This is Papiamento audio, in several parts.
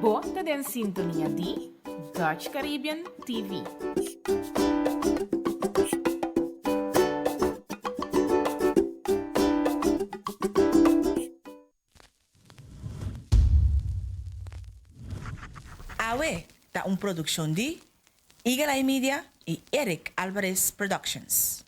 Bo ta den sintonia di Dutch Caribbean TV. Awe ta un produccion di Eagle Eye Media y Eric Alvarez Productions.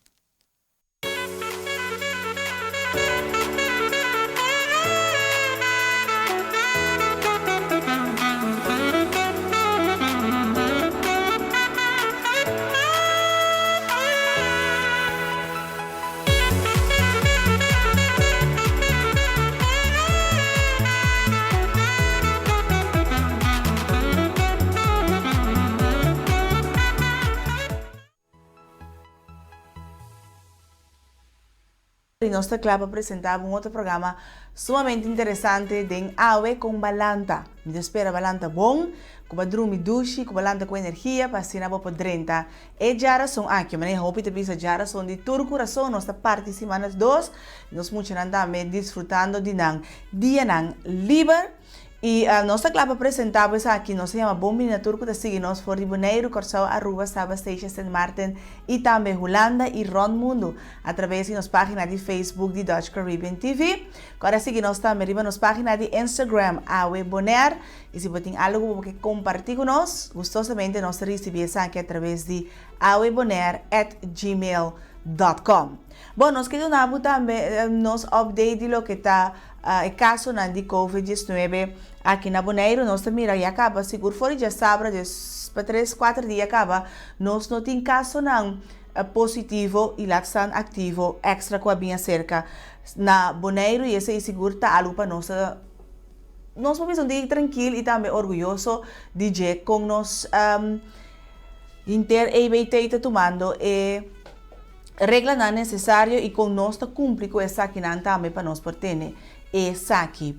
I nos ta kla pa presentá bo un otro programa sumamente interesante den Awe con Balanta. Mi ta spera Balanta bon, ku bo a drumi dushi, ku bo a lanta ku energia pa asina bo por drenta e djarason aki. Manera hopi ta bisa djarason di tur kurason, nos ta parti simanas dos, nos muchanan tambe disfrutando di nan dianan liber. I nos ta kla pa presentá bo esaki. Nos ta yama bon bini na tur ku ta sigui nos for di Boneiru, Kòrsou, Aruba, Saba, Statia, Sint Maarten i tambe Hulanda i rònt mundu atraves di nos página di Facebook di Dutch Caribbean TV. Kòrda sigui nos tambe riba nos página di Instagram, Awe Bonaire. I si bo tin algu ku bo ke kompartí ku nos, gustosamente nos ta risibí esaki atraves di awebonaire at gmail dot com. Bon, nos ke duna bo tambe nos update di loke ta E kasonan di Covid 19 aki na Boneiru nos ta mira ya kaba sigur for di djasabra des pa tres kuater dia kaba nos no tin kasonan positivo i laat staan aktivo ekstra ku a bin aserka na Boneiru i esei sigur ta algu pa nos ta nos por bisa un tiki trankil i tambe orguyoso di dje kon nos henter EBT ta tumando e Reglanan nesesario i kon nos ta kumpli ku esakinan tambe pa nos por tene esaki.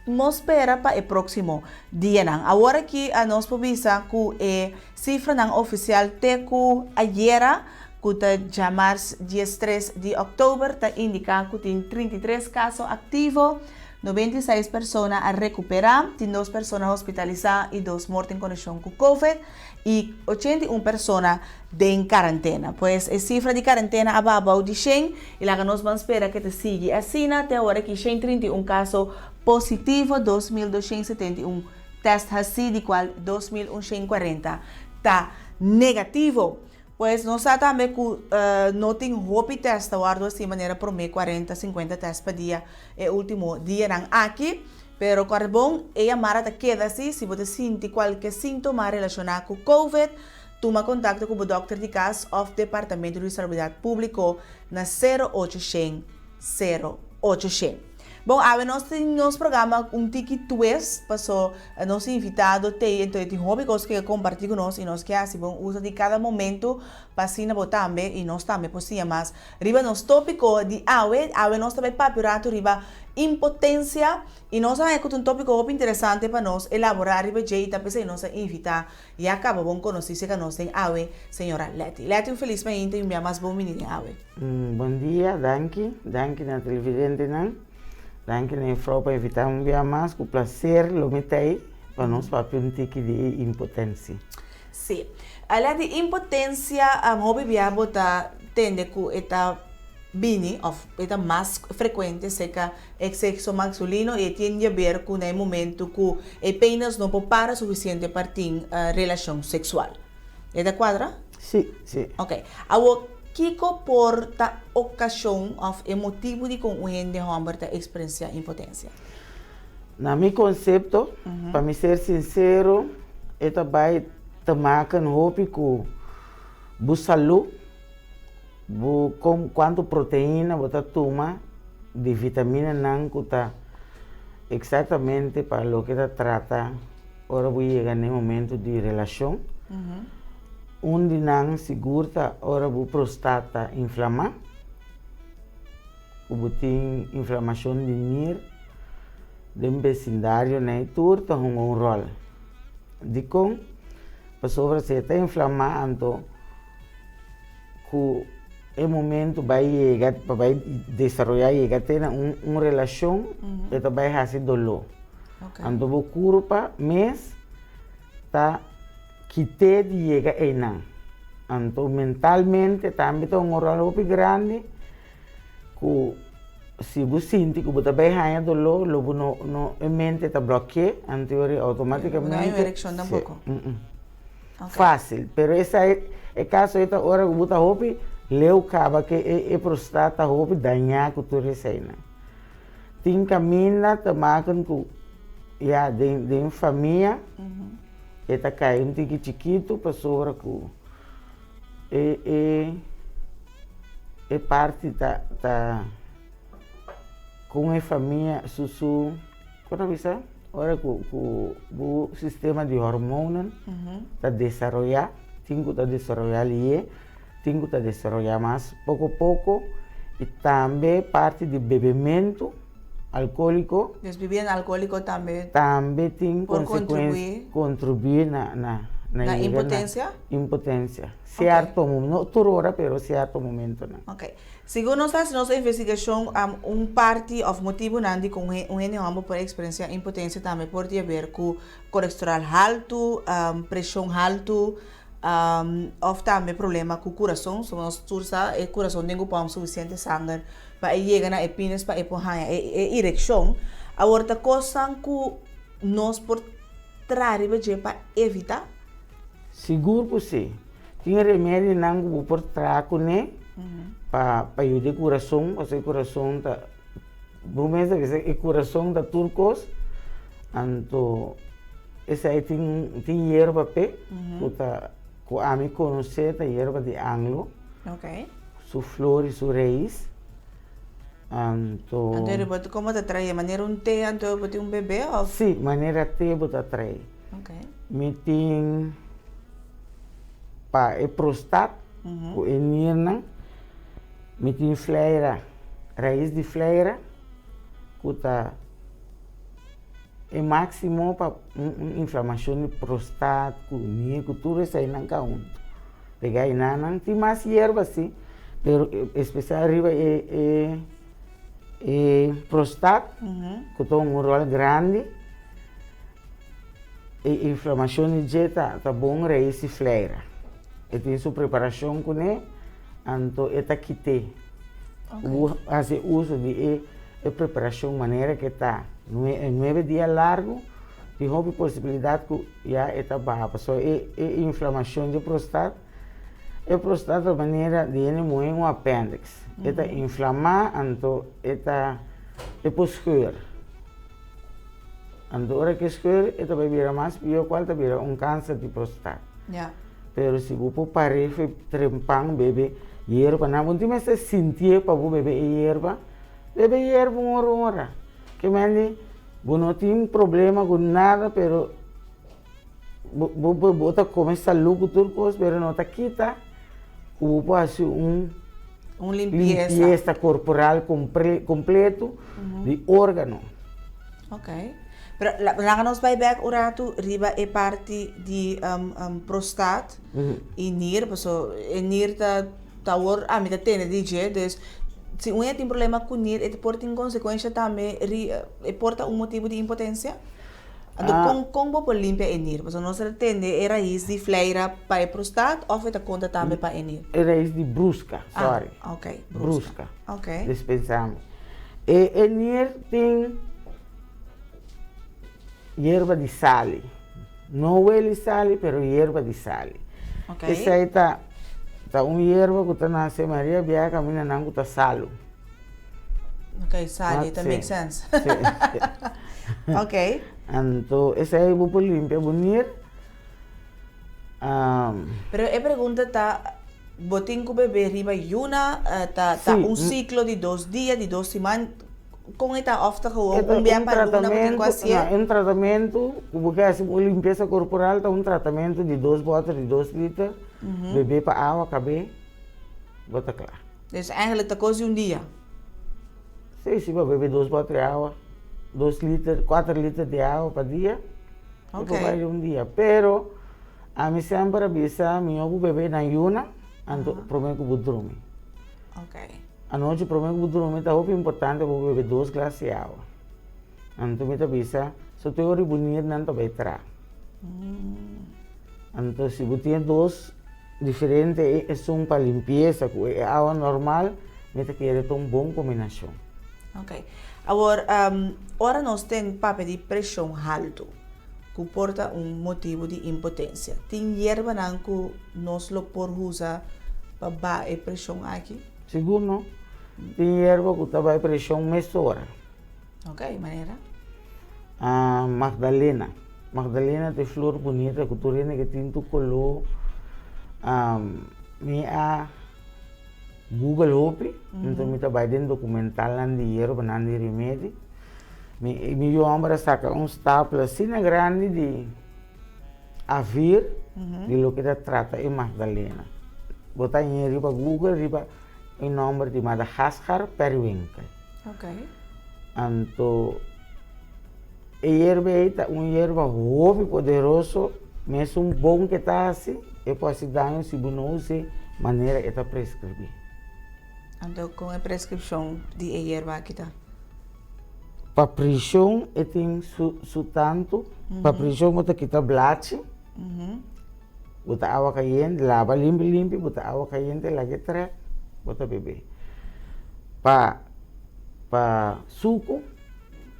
Nos spera pa e próksimo dianan. Awor aki nos por bisa ku e sifranan ofisial te ku ayera, ku ta djamars 13 di òktober, ta indiká ku tin 33 kaso aktivo, 96 persona a rekuperá, tin dos persona hospitalisá i dos morto en konekshon ku covid i 81 persona den karantena. Pues e sifra di karantena a baha bou di shen i laga nos ban spera ke ta sigui asina te awor aki 131 kaso positivo, 2271 tèst hasí di kual 2140 ta negativo. Pues nos sa tambe ku no tin hopi tèst ta wòrdu hasí manera promé 40, 50 tèst pa dia e último dianan aki. Pero kòrda bon, e yamada ta keda así si bo ta sinti kualke síntoma relashoná ku covid. Tuma kontakto ku bo dòkter di kas òf Departamento di Salubridat Públiko na sero ocho shen, sero ocho shen. Bon, awe nos tin nos programa un tiki twist, paso nos invitado t'ei, enton e tin hopi kos ku e ke kompartí ku nos i nos ke hasi bon uso di kada momento pa asina bo tambe i nos tambe por siña mas riba nos tópiko di awe. Awe nos ta bai papia un ratu riba impotensia i nos a haña ku ta un tópiko hopi interesante pa nos elaborá riba dje i ta p'esei nos a invitá Ya caba bon conoci seca nos den awe, señora Letty. Letty un feliz mainta y un bia mas bon bini den awe. Bon dia, danki. Danki na televidentenan. Danki na juffrouw pa invita mi un bia mas. Cu placer lo mi ta ey pa nos papia un tiki di e impotencia. Si. Letty, impotencia hopi bia bo ta tende cu e ta bini of e ta mas frecuente seca E sexo masculino y e tin di haber cu na e momento cu e penis no por para suficiente pa tin relacion sexual. E ta cuadra? Sí, sí. Ok. Awor, kico por ta ocasion of e motibo di con un hende homber ta experiencia impotencia? Na mi concepto, pa mi ser sincero, e ta bay te maken hopi cu bo salud. Bo kon kuantu proteina bo ta tuma di vitaminanan ku ta eksaktamente pa loke ta trata ora bo yega na e momento di relashon. Un di nan sigur ta ora bo prostat ta inflamá, ku bo tin inflamashon di nir den besindario nan e tur ta hunga un ròl. Dikon? Pasobra si e ta inflamá anto. Ku e momento bai yega pa bai desaroyá yega te na un un relashon e ta bai hasi doló. Anto bo kurpa mes ta kit'é di yega einan. Anto mentalmente tambe ta un ròl hopi grandi ku si bo sinti ku bo ta bai haña doló lo bo no no e mente ta blòkié anto yori outomátikamente. Bo no haña un erekshon tampoko. Fásil, pero esei e kaso ei ta ora ku bo ta hopi leu kaba ke e prostat ta hopi dañá ku tur eseinan. Tin kaminda ta maken ku ya den den famia e ta kai un tiki chikitu pasobra ku e e e parti ta ta kon e famia su su kon ta bisa ora ku ku bo sistema di hormonen ta desaroyá tin ku ta desaroyá lié. Tin ku ta desaroyá mas poko poko i tambe parti di bebementu alkohóliko. Dus bibinan alkohóliko tambe. Tambe tin por kontribuí. Kontribuí na na na impotensia. Impotensia. Sierto momento, no tur ora pero sierto momentonan. Ok. Segun nos ta hasi nos investigashon un parti òf motibunan di kon un hende hòmber por eksperensiá impotensia tambe por di haber ku kolesteròl haltu, preshon haltu, Of tambe problema ku kurason, so nos tur sa e kurason den ku pòmp sufisiente sanger pa e yega na e pines pa e por haña e erekshon. Awor ta kosnan ku nos por traha riba dje pa evitá? Sigur ku si. Tin remedionan ku bo por traha kuné pa pa yuda e kurason, pasobra e kurason ta, bo mes a bisa e kurason ta tur kos, anto. Esei tin tin yerba p'e ku ta ku ami konosé ta yerba di anglo. Okay. Su flor i su reis. Anto. Anto bo ta komo ta trae? Manera un te anto bo tin un bebé òf? Sí, manera te bo ta trae. Okay. Mi tin pa e prostat ku e nirnan mi tin fleira, rais di fleira ku ta. E máksimo pa un inflamashon di prostat ku nier ku tur eseinan ka huntu. Pega enanan tin mas yerba si, pero espesial riba e e e prostat ku ta un ròl grandi e inflamashon di dje ta ta bon reis di fleira. E tin su preparashon kuné anto e ta kit'é. Bo hasi uso di e E preparashon manera ke ta nuebe dia largu tin hopi posibilidat ku ya e ta baha pasobra e e inflamashon di prostat e prostat ta manera di hende muhé un apèndiks e ta inflamá anto e ta e por skeur anto ora ke skeur e ta bai bira mas pió kual ta bira un kanser di prostat pero si bo por par'é trempan bebe yerba nan bo no tin mester sintié pa bo bebe e yerba. Bebe yerba un ora un ora. Ke mende bo no tin problema ku nada pero bo bo bo ta kome salú ku tur kos pero no ta kita ku bo por hasi un Un limpiesa. limpiesa korporal kompleto di órgano. Ok. Pero laga nos bai bek un ratu riba e parti di prostat i nir paso e nir ta Ta awor ami ta tende di dje, dus si un hende tin problema ku nir e por tin konsekuensha tambe ri e por ta un motibu di impotensia? Anto kon kon bo por limpia e nir? Pasobra nos ta tende e rais di fleira pa e prostat òf e ta konta tambe pa e nir? E rais di bruska, sorry. Ah, ok, bruska. Ok. Dispensami. E e nir tin yerba di sali. No weli sali, pero yerba di sali. Ok. Esei ta ta un yerba ku ta nase Maria biaha kaminda nan ku ta salu. Ok, sali, ta make sense. Si. Ok. Anto esei bo por limpia bo nir. Pero e pregunta ta, bo tin ku bebe riba yuna? Ta ta un siklo di dos dia, di dos siman? Kon e ta òf ta gewoon un bia pa luna bo tin ku hasié? No, un tratamentu ku bo ke hasi un limpiesa korporal ta un tratamentu di dos bòter di dos liter, bebé pa awa kab'é, bo ta kla. Dus eigenlijk ta kos di un dia? Si, si bo bebe dos bòter di awa, dos liter, kuater liter di awa pa dia, e por bai di un dia. Pero ami semper a bisa mihó bo bebe na yuna anto promé ku bo drumi. Anochi prome ku bo drumi ta hopi importante pa bo bebe dos glas di awa. Anto mi ta bisa, so te ora bo nirnan ta bai tra. Anto si bo tin e dos diferente, e esun pa limpiesa ku e awa normal, mi ta kere ta un bon kombinashon. Ok. Awor, ora nos ten papia di preshon haltu, ku por ta un motibu di impotensia, tin yerbanan ku nos lo por usa pa baha e preshon aki? Sigur no. Tin yerba ku ta baha e preshon mesora. Ok, manera? Ah, Magdalena. Magdalena ta e flor bunita ku tur hende ke tin tur koló. Mi a google hopi, enton mi ta bai den dokumentalnan di yerbanan di remedi. Mi mi yu hòmber a saka un stapel asina grandi di avir di loke ta trata e Magdalena. Bo ta hañ'é riba google riba e nòmber di Madagascar periwinkel. Anto e yerba ei ta un yerba hopi poderoso, mesun bon ke ta hasi, e por hasi daño si bo no us'é manera e ta preskribí. Anto kon e preskripshon di e yerba aki ta? Pa preshon e tin su su tantu, pa preshon bo ta kita blachi, bo ta awa kayente, laba limpi limpi, bo ta awa kayente laga e trèk, bo ta bebe. Pa pa suku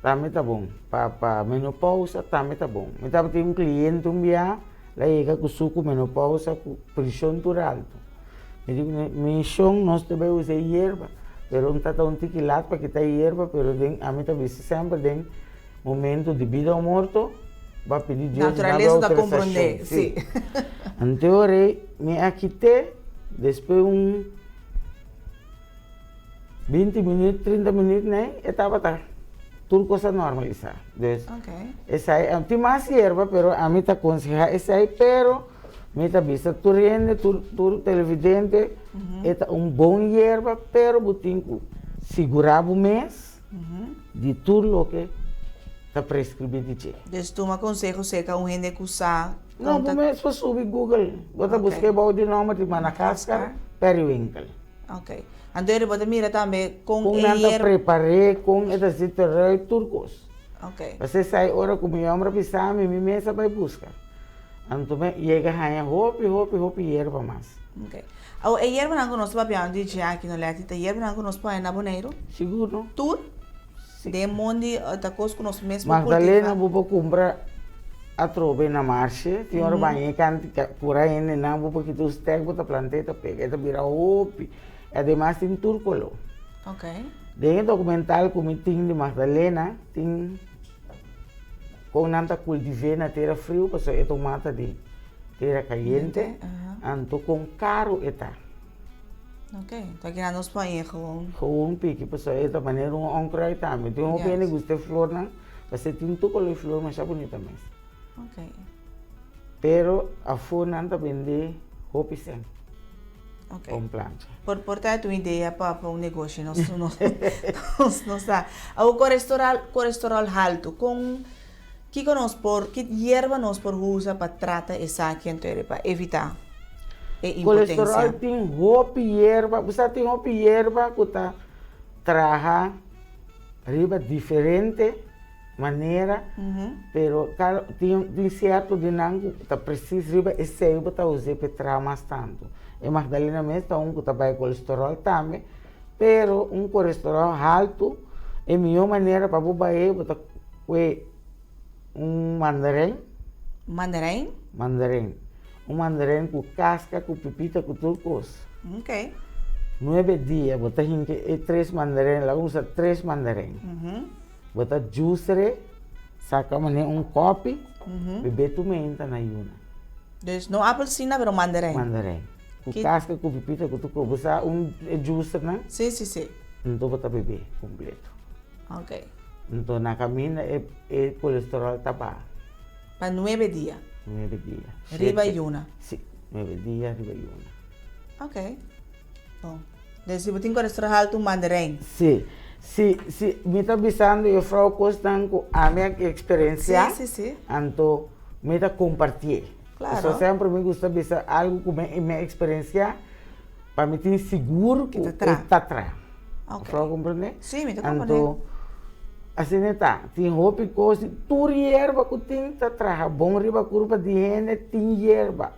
tambe ta bon, pa pa menopousa tambe ta bon. Mi tabatin un kliente un bia, el a yega ku suku menopousa ku preshon tur altu. Mi di kuné, mi shon nos ta bai usa e yerba, pero un ta ta un tiki lat pa kita e yerba, pero den ami ta bisa semper den momento di bida o morto, bo a pidi Dios di daba Naturalesa ta autorisashon. komprondé, Sí. sí. Anto ora ei mi a kit'é, despues un 20 minuut, 30 minuut nei e tabata tur kos a normalisá. Dus esei, tin mas yerba pero ami ta konsehá esei, pero mi ta bisa tur hende, tur tur televidente e ta un bon yerba pero bo tin ku sigurá bo mes di tur loke ta preskribí di dje. Dus tuma konseho serka un hende ku sa No, bo mes por subi Google, bo ta buska e bou di nòmber di Madagascar periwinkle. Ok. Anto eri bo ta mira tambe kon Kon e nan ta hier. prepar'é, kon e ta zit eruit, tur kos. Ok. Pasobra esei ora ku mi homber a bisa mi, mi mes a bai buska. Anto mi yega haña hopi, hopi, hopi yerba mas. Ok. Awor e yerbanan ku nos ta papiando di dje aki no Letty, ta yerbanan ku nos por haña na Boneiru? Sigur no. Tur? Si. Den mondi ta kos ku nos mes por kultiva? Magdalena bo por kumpra atrobe na marshe, tin ora baña e kanti pura hendenan bo por kita un stek bo ta planta e ta pega e ta bira hopi i ademas tin tur koló. Den e dokumental ku mi tin di Magdalena tin kon nan ta kultiv'é na tera friu pasobra e ta un mata di tera kayente anto kon karu e ta. Ok, ta kina nos pon e gewoon. Gewoon piki pasobra e ta manera un onkruid tambe. Tin hopi hende gusta e flornan pasobra e tin tur kolor di flor masha bunita mes. Ok. Pero afó nan ta bende hopi sèn. Ok. Pa un plancha. Por por ta un idea pa pa un negoshi nos nos nos no sa. Awor kolesterol kolesterol haltu kon Kiko nos por, ki yerba nos por usa pa trata esaki anto ere pa evita e impotencia? Colesterol tin hopi yerba, bo sa tin hopi yerba ku ta traha riba diferente manera, pero kada tin tin sierto di nan ku ta presis riba esei bo ta us'é pa e traha mas tantu. E magdalena mes ta un ku ta bai colesterol tambe, pero un colesterol haltu e mihó manera pa bo bai bo ta Kue un mandarin. Mandarin? Mandarin. Un mandarin ku kaska, ku pipita, ku tur kos. Ok. Nuebe dia bo ta hinka e tres mandarin, laga usa tres mandarin. Bo ta juice saka manera un kopi, bebe tur meinta na yuna. Dus no apelsina pero mandarin. Mandarin. Ku kaska, ku pipita, ku tur kos. Bo sa un e juicernan? Si, si, si. Anto bo ta bebe kompleto. Ok. Nto na kaminda e e kolesterol ta baha. Pa nuebe dia. Nuebe dia. Riba yuna. Si, nuebe dia riba yuna. Ok. Bon. Dus si bo tin kolesterol haltu mandarin. Si. Si, si, mi ta bisando juffrouw kosnan ku ami a eksperensiá. Si, si, si. Anto mi ta kompartié. Klaro. Pasobra semper mi gusta bisa algu ku mi mi a eksperensiá pa mi tin sigur ku e ta traha. Ok. Juffrouw a komprendé? Si, mi ta komprendé. Anto. Asina e ta, tin hopi kos, tur yerba ku tin ta traha bon riba kurpa di hende, tin yerba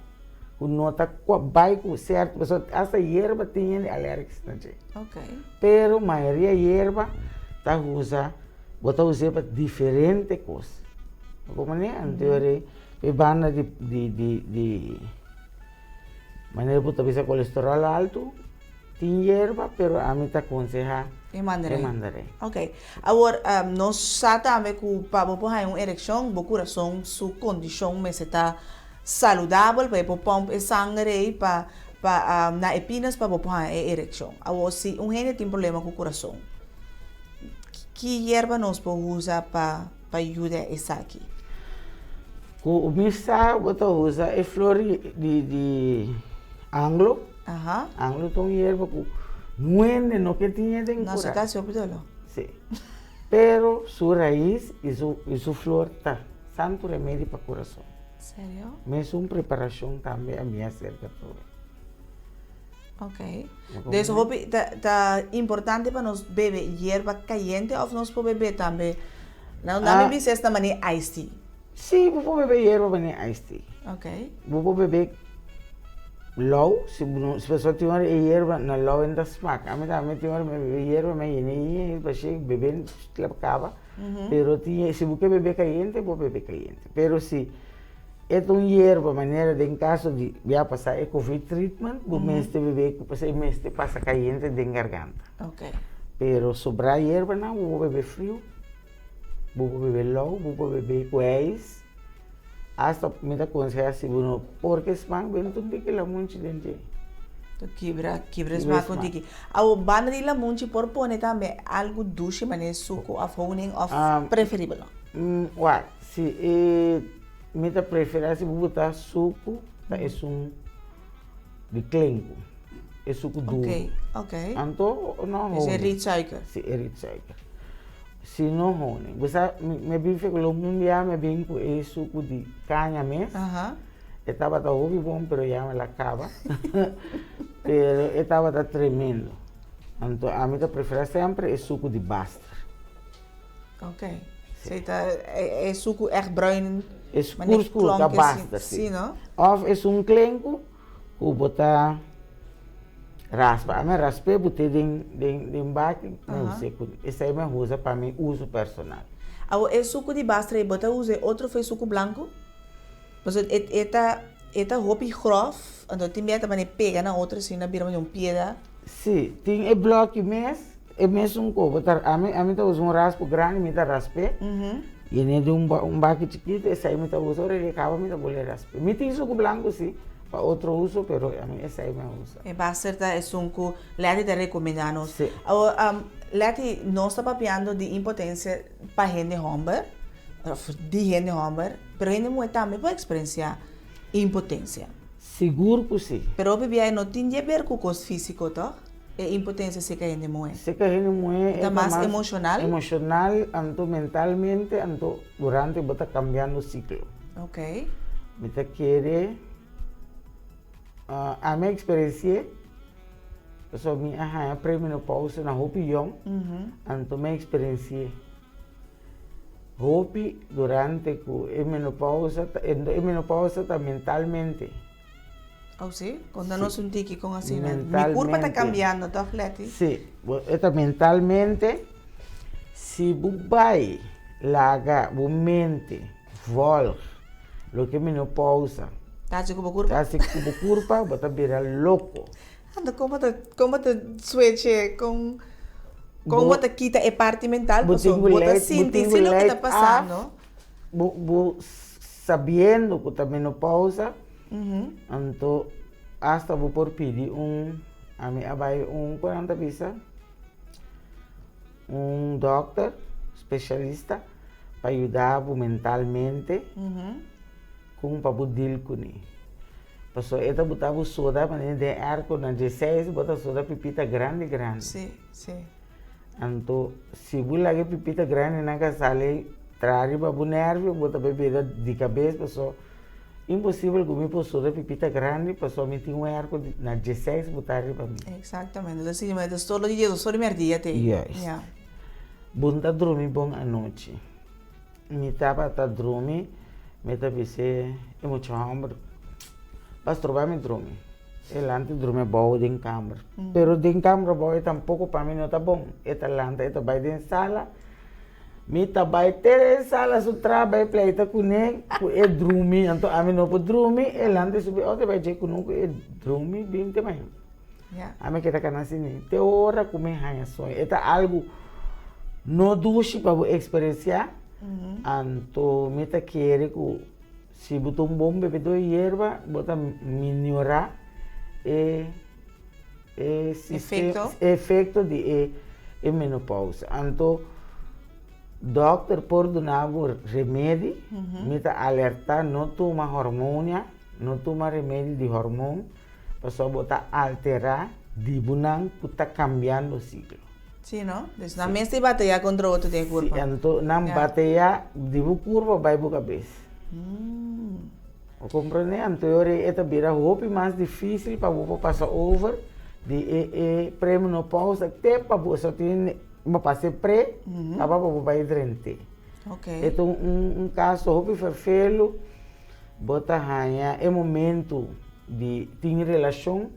ku no ta bai ku sèrto pasobra asta yerba tin hende alèrgis na dje. Pero mayoria yerba ta usa, bo ta us'é pa diferente kos. Bo komprendé? Anto e banda di di di manera bo ta bisa kolesteròl altu. Tin yerba pero ami ta konsehá E mandaré. e mandaré. Ok. Awor, nos sa tambe ku pa bo por haña un erekshon, bo kurason su kondishon mester ta saludabel pa e por pòmp e sanger ei pa pa na e pinas pa bo por haña e erekshon. Awor, si un hende tin problema ku kurason, ki yerba nos por usa pa pa yuda esaki? Ku mi sa bo ta usa e flor di di anglo. Aha. Anglo ta un yerba ku nuende no ke tin e den No, kura. ta hasi hopi doló. Sí. Pero su rais i su i su flor ta santu remedi pa kurason. Serio? Mesun preparashon tambe a mi a serka tur. Ok. Dus hopi ta ta importante pa nos bebe yerba kayente òf nos por bebe tambe nan nan mi bisa esta manera iced tea? Sí, bo por bebe yerba manera iced tea. Ok. Bo por bebe lou, si bo no, si pasobra tin ora e yerba na lou e no ta smak. Ami tambe tin ora mi bebe yerba mi a yena e bashé bebe la kaba, pero tin si bo ke bebe kayente bo bebe kayente. Pero si e ta un yerba manera den kaso di ya pasa e covid treatment bo mester bebe pasobra e mester pasa kayente den garganta. Ok. Pero sobra yerbanan bo por bebe friu. Bo por bebe lou, bo por bebe ku ijs. Asta mi ta konsehá si bo no por ke smak, bebe un tiki lamunchi den dje. Ta kibra, kibra e smak un tiki. Awor, banda di lamunchi por pone tambe algu dushi manera suku òf honing òf preferibel no? Wak, si e mi ta preferá si bo buta suku ta esun di klenku, e suku duru. Ok, ok. Anto no honing. Es e rietsuiker. Si, e rietsuiker. Si no honing. Bo sa, mi a bin fekolo un bia mi a bin ku e suku di kaña mes. E tabata hopi bon pero ya mi la kaba. Pero e tabata tremendo. Anto ami ta prefera semper e suku di baster. Ok. Si ta e suku ègt bruin. E skur skur ta baster si. Si no? Òf esun klenku. Ku bo ta raspa. Ami a rasp'é bot'é den den den baki mi us'é ku esei mi a usa pa mi uso personal. Awor e suku di bastra ei bo ta usa e otro for e suku blanku? Pasobra e e ta e ta hopi grof anto tin bia ta manera pega na otro asina bira manera un piedra. Si, tin e bloki mes, e mesun ku bo ta ami ami ta usa un raspu grandi mi ta rasp'é yen'é den un un baki chikitu esei mi ta usa ora e kaba mi ta bolbe rasp'é. Mi tin suku blanku si pa otro uso pero ami esei mi a usa. E baster ta esun ku Letty ta rekomendá nos. Si. Awor Letty nos ta papiando di impotensia pa hende hòmber òf di hende hòmber pero hende muhé tambe por eksperensiá impotensia. Sigur ku si. Pero hopi bia e no tin di aber ku kos físiko tòg? E impotensia seka hende muhé. Seka hende muhé e ta mas emoshonal. Emoshonal, anto mentalmente, anto durante bo ta kambiando siklo. Ok. Mi ta kere, ami a eksperensi'é, pasobra mi a haña premenopausa na hopi yòn, anto mi a eksperensi'é. Hopi durante ku e menopausa, e menopausa ta mentalmente. Oh si? Konta nos un tiki kon asina. Mi kurpa ta kambiando tòg Letty? Si, e ta mentalmente. Si bo bai laga bo mente vòlg loke menopausa ta hasi ku bo kurpa, ta hasi ku bo kurpa, bo ta bira loko. Anto kon bo ta kon bo ta switch e kon kon bo ta kita e parti mental pasobra bo ta sinti si loke ta pasando. Bo bo sabiendo ku ta menopausa anto asta bo por pidi un ami a bai un ku nan ta bisa un dòkter spesialista pa yuda bo mentalmente. Kon pa bo deal kuné. Pasobra e ta buta bo soda manera den airco na dieseis bo ta soda pipita grandi grandi. Sí, sí. Anto si bo laga e pipita grandi nan ka sali traha riba bo nervio bo ta bai bira di kabes pasobra imposibel ku mi por soda pipita grandi pasobra mi tin un airco na dieseis buta riba mi. Exactamente, ta sinti manera ta solo di diesdos, solo di merdia te. Juist. Ya. Bo no ta drumi bon anochi. Mi tabata drumi, mi ta bis'é e mucha hòmber, Ba stroba mi drumi. E lanta i drumi abou den kamber. Pero den kamber abou e tampoko pa mi no ta bon. E ta lanta e ta bai den sala. Mi ta bai te den sala su tra bai pleita kuné ku e drumi. Anto ami no por drumi, e lanta i subi outo e bai dje kunuku e drumi binti mañana. Ami keda kana asina te ora ku mi haña soño. E ta algu no dushi pa bo eksperensiá, anto mi ta kere ku si bo ta un bon bebedó di yerba bo ta miniorá e e efekto di e menopousa. Anto dòkter por duna bo remedi, mi ta alertá no tuma hormonia, no tuma remedi di hormon. Pasobra bo ta alterá di bo nan ku ta kambiando siklo. Sí, no? Dus nan mester batayá kontra otro den e kurpa. Sí, anto nan batayá di bo kurpa bai bo kabes. Bo komprendé? Anto e ora ei e ta bira hopi mas difísil pa bo por pasa over di e e premenopousa te pa bo so tin bo pasa e pre kaba pa bo bai drent'é. E ta un kaso hopi ferfelu. Bo ta haña e momentu di tin relashon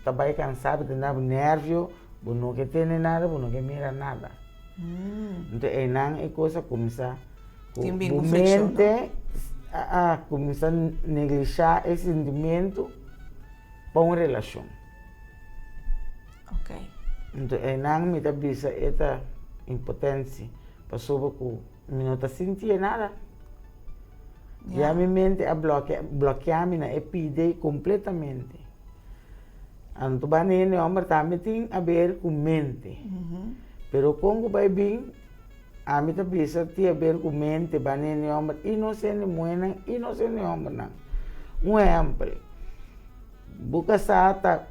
ta bai kansá, bo ta na bo nèrvio, bo no ke tende nada, bo no ke mira nada. Enton einan e kos a kuminsá ku bo mente a kuminsá neglishá e sintimentu pa un relashon. Enton einan mi ta bisa e ta impotensia pasobra ku Mi no ta sintié nada. Ya mi mente a blòkea, blòkea mi na e pide kompletamente. Anto banda hende hòmber tambe tin aber ku mente. Pero kon ku bai bin, ami ta bisa tin aber ku mente banda hende hòmber i nos hende muhénan i nos hende hòmbernan. Un ehèmpel, bo kasá ta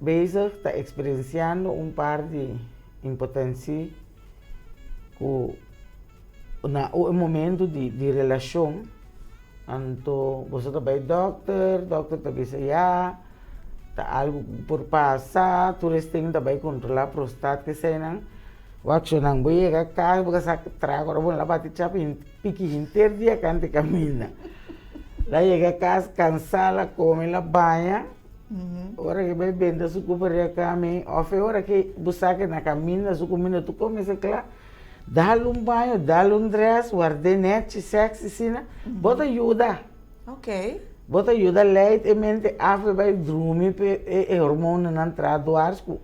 bezig ta eksperensiando un par di impotensi. Ku na e momento di di relashon anto boso ta bai dòkter, dòkter ta bisa ya ta algu ku por pasa tur esei ta bai kontrolá prostat keseinan wak shonnan bo yega kas bo sa traga ora bo la bati chap piki henter dia kante kaminda la yega kas kansa la kome la baña. Ora ke bai benta su kupa riba kami òf e ora ke bo sa ke na kaminda su kuminda tur kome sa kla, dal un baño, dal un drès, ward'é nèchi, sèksi asina, bo ta yuda. Bo ta yuda leit e mente af e bai drumi p'e e hormonanan traha dwars ku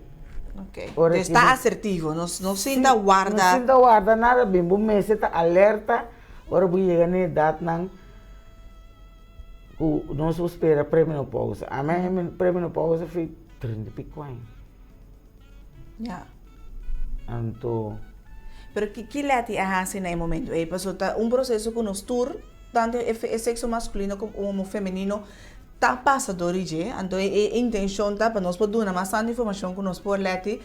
ora ke. Ta asertivo, no sinta warda. No sinta warda nada bin, bo mester ta alerta ora bo yega na e edatnan. Ku nos por spera premenopousa. Ami a haña premenopousa fi trinta i piko aña. Ya. Anto. Pero ki ki Letty a hasi na e momento ei? Pasobra ta un proseso ku nos tur, tantu e sekso maskulino komo femenino, ta pasa dor di dje. Anto e intenshon ta pa nos por duna mas tantu informashon ku nos por, Letty,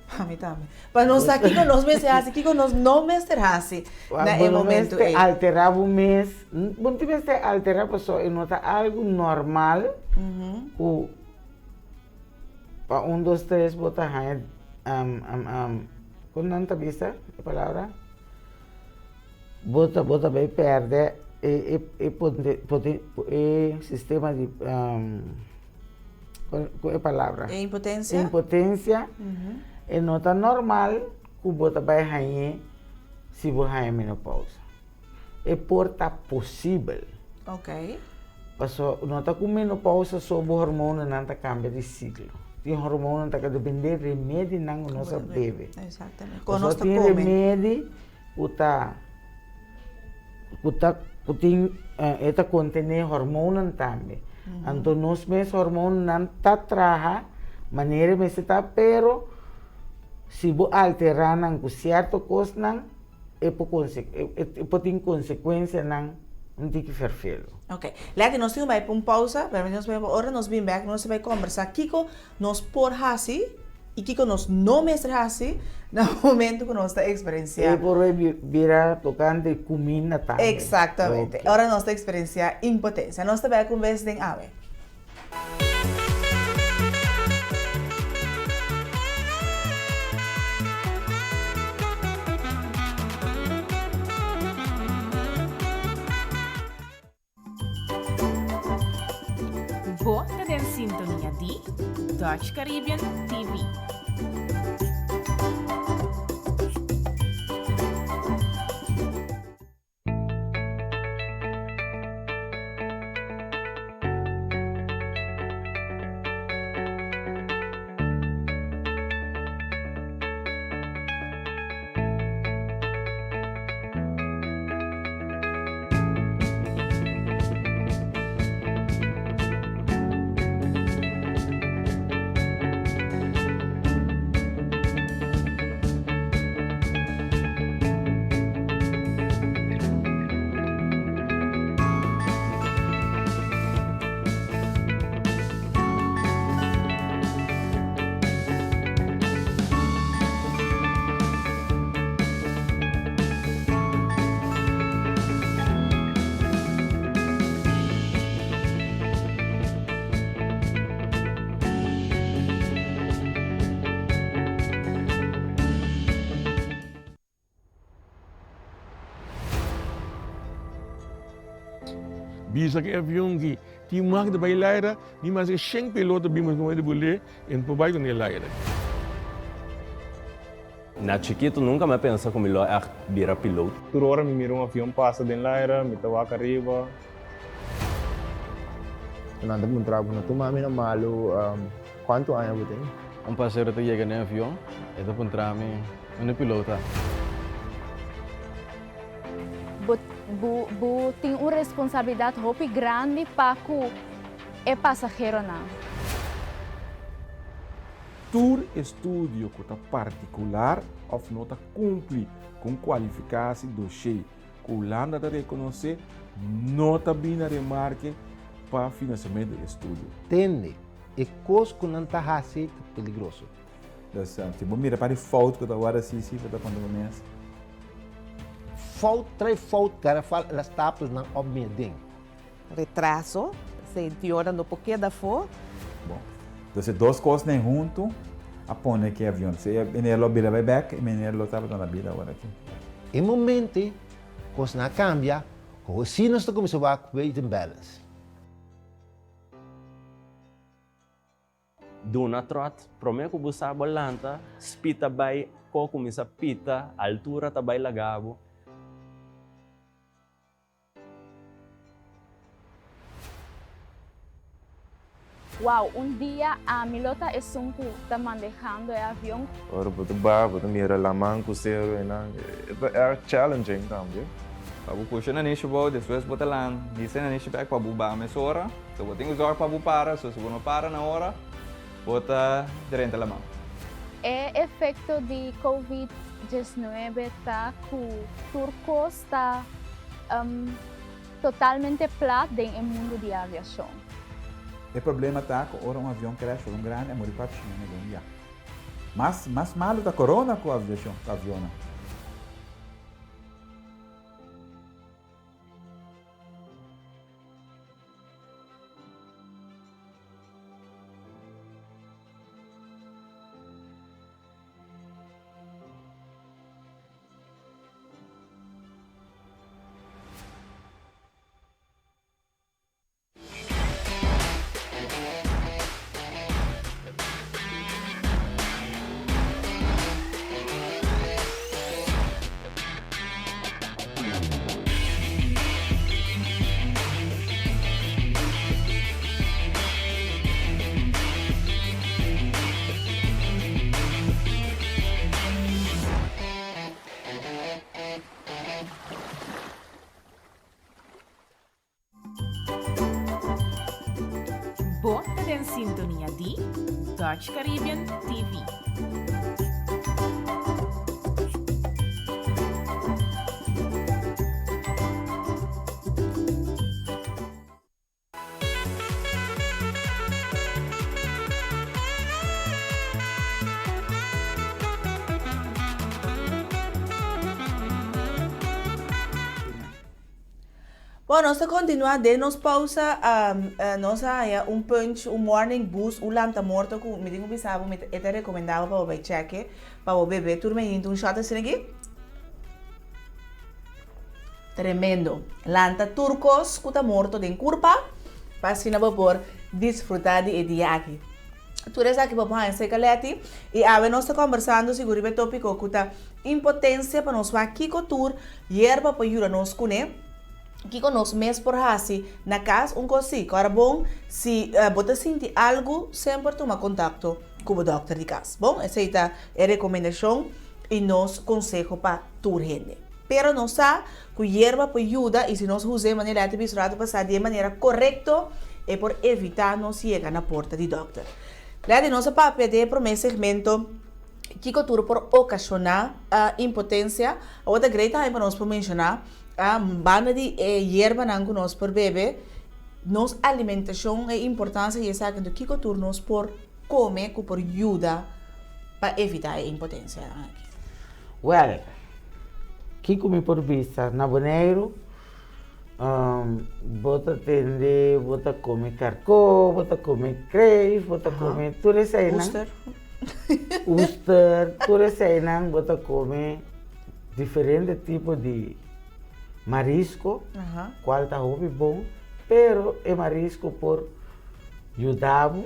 Pa mi tambe. Pa nos sa kiko nos mester hasi, kiko nos no mester hasi na e momento ei. Bo no mester alterá bo mes. Bo no tin mester alterá pasobra e no ta algu normal ku pa un dos tres bo ta haña kon nan ta bisa e palabra? Bo ta bo ta bai pèrdè e e e sistema di. Ku e palabra. E impotensia? Impotensia. E no ta normal ku bo ta bai hañ'é si bo haña menopousa. E por ta posibel. Ok. Paso no ta ku menopousa so bo hormonanan ta kambia di siklo. Tin hormonanan ta depende remedinan ku nos a bebe. Exactamente. Ku nos ta kome. Paso tin remedi ku ta ku ta ku tin e ta kontené hormonnan tambe. Anto nos mes hormonnan ta traha manera e mester ta pero si bo alterá nan ku sierto kosnan e por konse e por tin konsekuensianan un tiki ferfelu. Ok. Leti nos tin ku bai pa un pousa, pero nos bai ora nos bin bèk nos ta bai kombersá kiko nos por hasi i kiko nos no mester hasi na momento ku nos ta eksperensiá. E por bira tokante kuminda tambe. Eksaktamente. Ora nos ta eksperensiá impotensia. Nos ta bèk un bes den awe. Bo ta den sintonia di Dutch Caribbean TV. Bisa ku e avion ki tin mag di bai laira, ni maske shen piloto bin mas di bul'é, e no por bai ku ne laira. Na chikitu nunka mi a pensa ku mi lo ègt bira piloot. Tur ora mi mira un avion pasa den laira, mi ta wak ariba. Nan ta puntra bo, no tuma mi na malu, kuantu aña bo tin? Un pasero ta yega den avion, e ta puntra mi, Unda e piloot ta? Bo bo bo tin un responsabilidat hopi grandi pa ku e pasaheronan. Tur estudio ku ta partikular òf no ta kumpli ku un kualifikasi doshé ku Hulanda ta rekonosé no ta bini na remarke pa finansiamentu di estudio. Tende, e kos ku nan ta hasi ta peligroso. Dus si bo mira pa di fout ku ta wòrdu hasi si bo ta konta bo mes. Fout trae fout garafal el a stapel nan op mi den. Retraso, senti ora no por keda afó. Bon, dus e dos kosnan huntu a pone ku e avion. Si e meneer lo bira bai bèk, e meneer lo tabata na bida awor aki. E momente kosnan a kambia, ku si nos ta kuminsá wak weight and balance. Duna tròt, promé ku bo sa bo lanta, spit ta bai, ko kuminsá pita, altura ta bai laga bo. Wow, un dia ami lo ta esun ku ta mandehando e avion. Ora bo ta baha bo ta mira laman ku seru einan, e ta erg challenging tambe. Pa bo pusha nanishi bou, despues bo ta lan hisa e nanishi bek pa bo baha mesora. So bo tin ku zorg pa bo para, so si bo no para na ora, bo ta drenta laman. E efekto di Covid 19 ta ku tur kos ta totalmente plat den e mundu di aviashon. E problema ta ku ora un avion crash for un grandi a muri 400 hende den un dia. Mas mas malu ta corona ku aviashon ku avionnan. Bo ta den sintonia di Dutch Caribbean TV. Bon, nos ta continua den nos pausa, nos a haya un punch, un morning boost, un lanta morto cu mi tin cu bisa bo, mi e ta recomenda bo pa bo bay check pa bo bebe tur meinti un shot asina aki. Tremendo. Lanta tur kos ku ta morto den kurpa pa asina bo por disfrutá di e dia aki. Tur esaki bo por haña serka Letty i awe nos ta kòmbersando sigur riba e tópiko ku ta impotensia pa nos wak kiko tur yerba por yuda nos kuné, kiko nos mes por hasi na kas. Un kos si, kòrda bon si bo ta sinti algu semper tuma kontakto ku bo dòkter di kas. Bon, esei ta e rekomendashon i nos konseho pa tur hende. Pero nos sa ku yerba por yuda i si nos us'é manera Letty bisa rato pasá di e manera korekto e por evitá nos yega na porta di dòkter. Letty, nos a papia den e promé segmento kiko tur por okashoná impotensia. Awor ta great tambe pa nos por menshoná banda di e yerbanan ku nos por bebe, nos alimentashon e importansia di esaki. Anto kiko tur nos por kome ku por yuda pa evitá e impotensianan aki? Wèl, kiko mi por bisa? Na Boneiru bo ta tende, bo ta kome karkó, bo ta kome kreef, bo ta kome tur eseinan. Oester. Oester, tur eseinan bo ta kome diferente tipo di marisko, kual ta hopi bon, pero e marisko por yuda bo,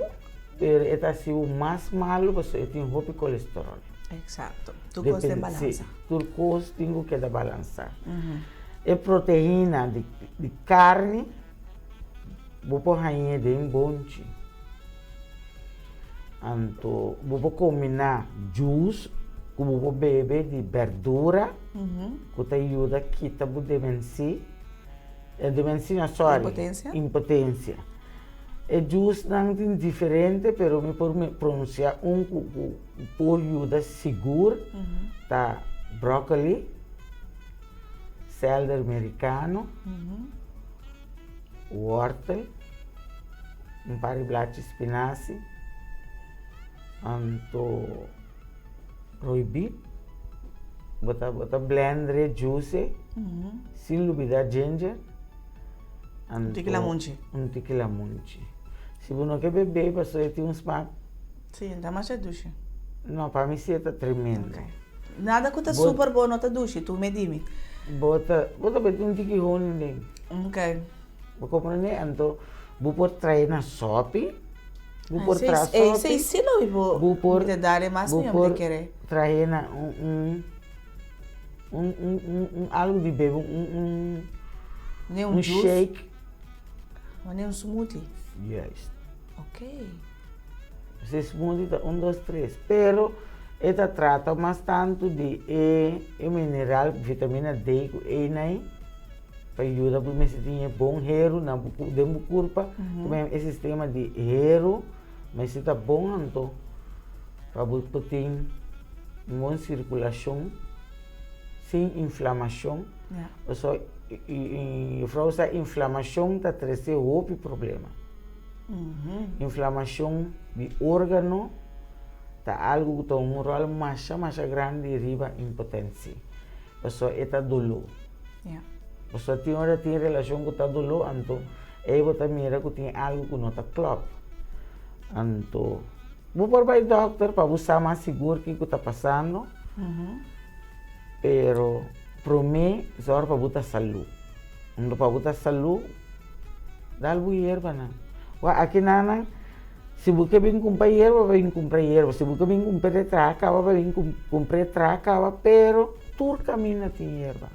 pero e ta hasi bo mas malu pasobra e tin hopi kolesterol. Exacto. Tur kos den balansa. Sí, tur kos tin ku keda balansá. E proteina di di karni bo por hañ'é den bonchi. Anto bo por kombiná juice ku bo por bebe di bèrdura ku ta yuda kita bo demensi, demensi no sorry, Impotensia. impotensia. E jusnan tin diferente pero mi por pronuncia un cu cu por yuda sigur ta broccoli, selder mericano, wortel, un par di blachi spinazi, anto roibit, bo ta bo ta blender e juice sin lubida ginger. Un tiki lamunchi. Un tiki lamunchi. Si bo no ke bebe pasobra e tin un smak. Si, ta masha dushi. No, pa mi si e ta tremendo. Ok. Nada ku ta super bo no ta dushi, tu me dimi. Bo ta, bo ta mete un tiki honing den. Ok. Bo komprende? Anto bo por trae na sopi. Bo por traha sopi. Esei si lo mi por, bo por, mi ta dal e mas mihó mi ta kere. Bo por trae na un, un. Un un un un algo di bebe un un Ne un un juice. shake. O ne un smoothie. Juist. Ok. Ese smoothie ta un dos tres pero e ta trata mas tantu di e e mineral vitamina D ku E na ei pa yuda bo mester tin e bon heru na bo den bo kurpa e sistema di heru mester ta bon anto. Pa bo por tin un bon sirkulashon sin inflamashon. Pasobra juffrouw sa inflamashon ta trese hopi problema. Inflamashon di órgano ta algu ku ta un ròl masha masha grandi riba impotensia. Pasobra e ta doló. Pasobra tin ora tin relashon ku ta doló anto ei bo ta mira ku tin algu ku no ta klòp. Anto. Bo por bai dokter pa bo sa mas sigur kiko ta pasando, pero promé zòrg pa bo ta salú. Unda pa bo ta salú, dal bo yerbanan. Wak akinanan, si bo ke bin kumpra yerba, bo bin kumpra yerba, si bo ke bin kumpra e traha kaba, bo bin kumpra e traha kaba, pero tur kaminda tin yerba.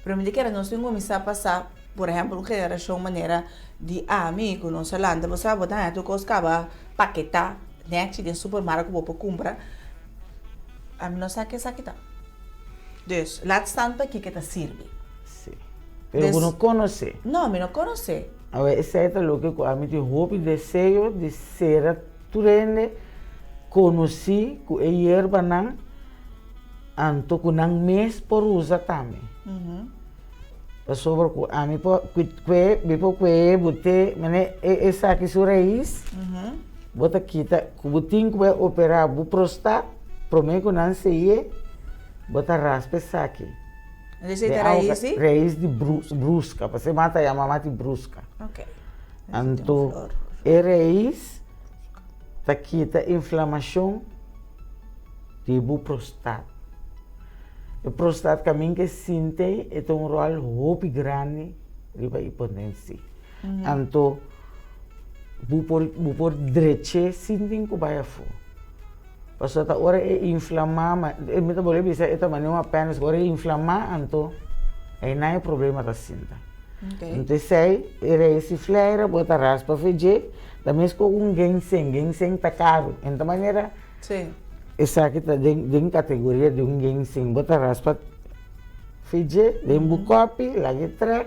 Pero mi ta kere nos tin kuminsá pasa, por ehèmpel un generashon manera di ami ku nos a lanta, bo sa bo ta haña tur kos kaba paketá nèchi den supermarkt ku bo por kumpra, ami no sa ke esaki ta. Dus, laat staan pa kiko ta sirbi. Sí. Pero bo no konosé. No, mi no konosé. Awor esei ta loke ku ami tin hopi deseo di sera tur hende konosí ku e yerbanan. Anto ku nan mes por usa tambe. Pasobra ku ami por kue, mi por kue bo te mane esaki su rais, bo ta kita ku bo tin ku bai operá bo prostat promé ku nan sey'é, bo ta raspa esaki. Esei ta rais di? Rais di bruska, pasobra e mata yama mati bruska. Anto e rais ta kita inflamashon. Di bo prostat. E prostat kamin ke sinti e ta un ròl hopi grandi riba hipotensi. Anto. Bo por bo por drech'é sin tin ku bai afó. Pasobra ta ora e inflamá, ma mi ta bolbe bisa e ta manera un apèndis, ora e inflamá anto einan e problema ta sinta. Anto esei e reis di fleira bo ta raspa fe dje, ta mes ku un ginseng, ginseng ta karu, en ta manera esaki ta den den kategoria di un ginseng, bo ta raspa fe dje den bo kòpi laga e trèk.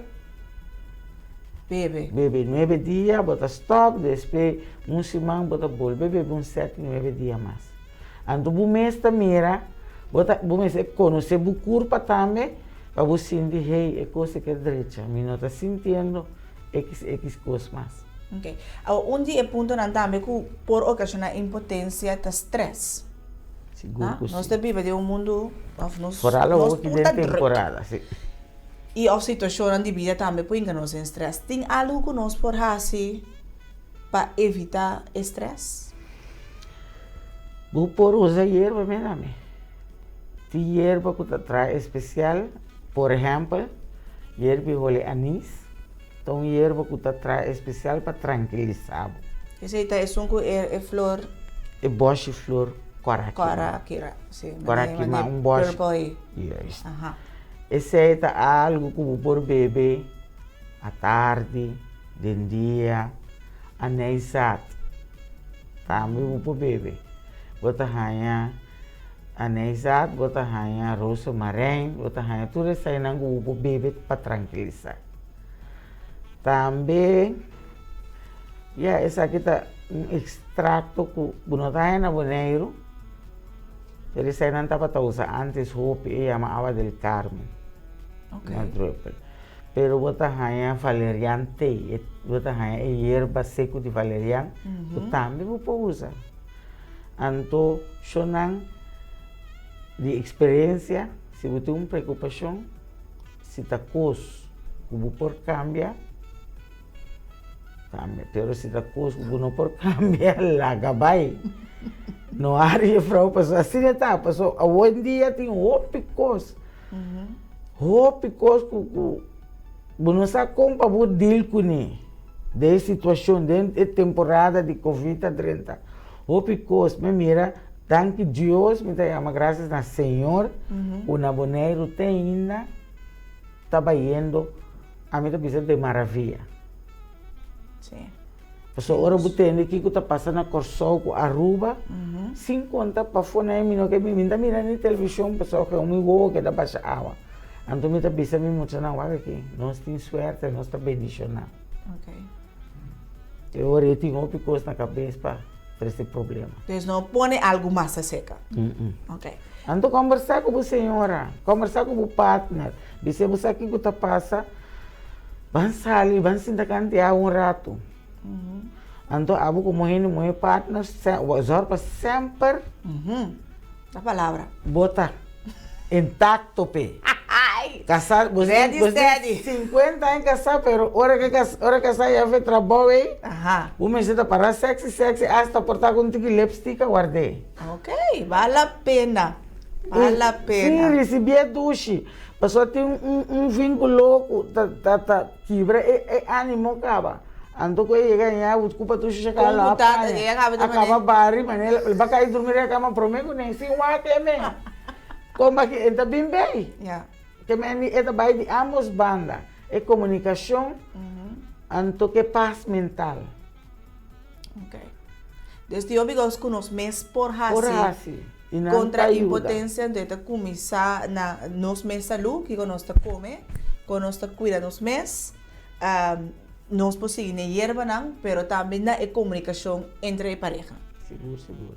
Bebe. Bebe nuebe dia, bo ta stòp, despues un siman bo ta bolbe bebe un sèt nuebe dia mas. Anto bo mes ta mira, bo ta bo mester konosé bo kurpa tambe pa bo sinti, hey, e kos ei ke drecha, mi no ta sintiendo ekis ekis kos mas. Ok. Awor un di e puntonan tambe ku por okashoná impotensia ta strès. Sigur ku si. Nos ta biba den un mundu òf nos Foral nos awor ki tur den ta drùk. temporada, si. I òf situashonnan di bida tambe por hinka nos den strès. Tin algu ku nos por hasi pa evitá e strès? Bo por usa yerba mira mi. Tin yerba ku ta traha espesial, por ehèmpel, yerba di holi anís ta un yerba ku ta traha espesial pa trankilisá bo. Esei ta esun ku e flor? E bòshi flor kòrá kima. Kòrá kima, si. Kòrá kima, un bòshi. Purple ei. Juist. Esei ta algu ku bo por bebe atardi, den dia, aneisat tambe bo por bebe. Bo ta haña aneisat, bo ta haña rozemarijn, bo ta haña tur eseinan ku bo por bebe pa trankilisá. Tambe, ya, esaki ta un ekstrakto ku bo no ta haña na Boneiru. Pero esei nan tabata usa antes hopi, e yama awa del Carmen. Na druppel. Pero bo ta haña valerian tea, bo ta haña e yerba seku di valerian, ku tambe bo por usa. Anto shownan di eksperensia, si bo tin un preokupashon, si ta kos ku bo por kambia, Cambia, pero si ta cos cu bo no por cambia, laga bay. No hari juffrouw, pasobra asina ta, pasobra awendia tin hopi cos, hopi cos cu cu bo no sa con pa bo deal cune den e situacion, den e temporada di covid a drenta, hopi cos. Mi mira, danki Dios, mi ta yama gracias na Señor cu na Boneiru te ainda ta bayendo. Ami ta bisa de maravia. Sí. Pasobra ora bo tende kiko ta pasa na Kòrsou ku Aruba, sin konta pafó na e mi no ke mi ta mira ni televishon pasobra mi wowo keda basha awa. Anto mi ta bisa mi muchanan wak aki, nos tin suerte, nos ta bendishoná. E ora e tin hopi kos na kabes pa trese problema. Dus no pone algu mas aserka. Anto kombersá ku bo señora, kombersá ku bo partner, bis'é bo sa kiko ta pasa, ban sali, ban sinta kantiá un ratu. Anto abo komo hende muhé partner zòrg pa semper. Ta palabra. Bo ta intacto p'e. Kasá, bo Ready bo steady. 50 aña kasá, pero ora ke kas ora kasá ya fe trabou ei, bo mester ta pará sexy sexy hasta por ta ku un tiki lipstick a ward'é. Ok, bal la pena, bal la pena. Sí, risibié dushi. Pasobra tin un un vínculo ku ta ta ta kibra e e ánimo kaba. Anto ku e yega aña bo ku Patusha shaka Kon lo ku a tata paña, e a kaba di a kaba manera. bari manera el ba kai drumi den e kama promé ku nen sin wak e men. Kon baki e ta bin bei. Ya. Ke men di e ta bai di ambos banda, e komunikashon anto ku e pas mental. Ok. Dus tin hopi kos ku nos mes por hasi. Por hasi. I nan Kontra ta yuda. impotensia anto e ta kuminsá na nos mes salú, kiko nos ta kome, kon nos ta kuida nos mes. Nos por sigui na e yerbanan, pero tambe na e komunikashon entre e pareha. Sigur, sigur.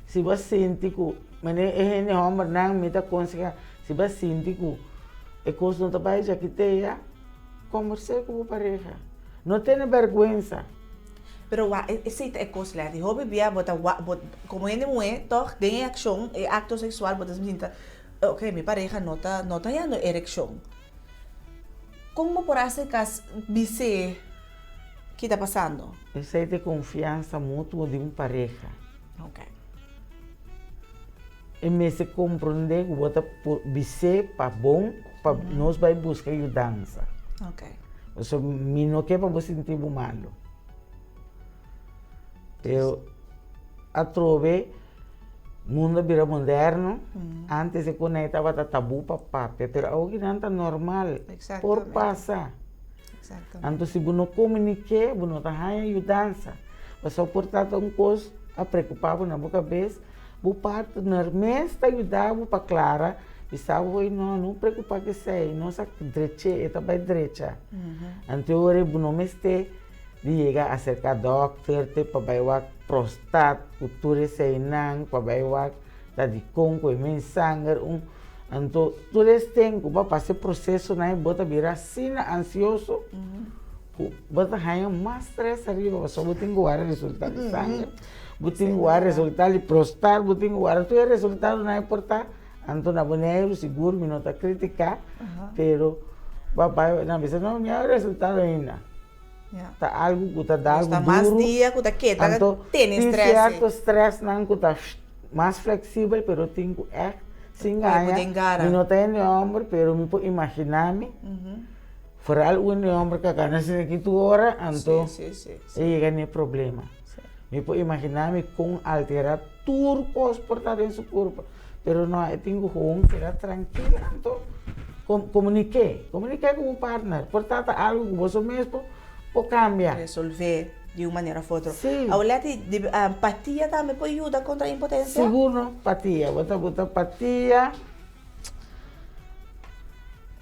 Si bo a sinti ku, manera e hende hòmbernan mi ta konsehá, si bo a sinti ku e kos no ta bai djakitea, kombers'é ku bo pareha. No tene bèrgwensa. Pero wak, esei ta e kos lèt. Hopi bia bo ta wak, bo, komo hende muhé, tòg den e akshon, e akto seksual, bo ta sinti, ok, mi pareha no ta, no ta hañando erekshon. Kon bo por hasi kas bis'é ki ta pasando? Esei ta e konfiansa mutuo di un pareha. Ok. E mester komprondé ku bo ta por bis'é pa bon pa nos bai buska yudansa. Ok. Pasobra mi no ke pa bo sinti bo malu. Pero atrobe mundo a bira moderno, antes e konei tabata tabú pa papia, pero awoki nan ta normal, por pasa. Anto si bo no komuniké, bo no ta haña yudansa. Pasobra por ta ta un kos a preokupá bo na bo kabes, bo partner mes ta yuda bo pa klara, bisa bo, oye no, no preokupá ku esei, nos a drech'é, e ta bai drecha. Anto e ora bo no mester di yega aserká dòkter te pa bai wak prostat ku tur eseinan, pa bai wak ta dikon ku e men sanger un. Anto tur es ten ku bo a pasa e prosesonan ei bo ta bira asina ansioso ku bo ta haña mas strès ariba pasobra bo tin ku wara resultado di sanger, bo tin ku wara resultado di prostat, bo tin ku wara tur e resultadonan ei por ta. Anto na Boneiru sigur mi no ta kritiká pero bo a bai nan bisa no mi a wara resultado ainda. Ta algu ku ta da algu duru. Anto tin sierto strèsnan ku ta. Mas flexibel pero tin cu echt sin gaña mi no ta hende homber pero mi por imagina mi vooral un hende homber cu a cana asina aki tur ora anto e yega na e problema mi por imagina mi con altera tur cos por ta den su curpa pero no e tin cu gewoon keda trankil anto comunique comunique cu bo partner por ta ta algo cu boso mes por por cambia. Resolve di un manera of otro. Sí. Awor Letty, di patia tambe por yuda contra impotencia? Sigur no, patia. Bo ta buta patia.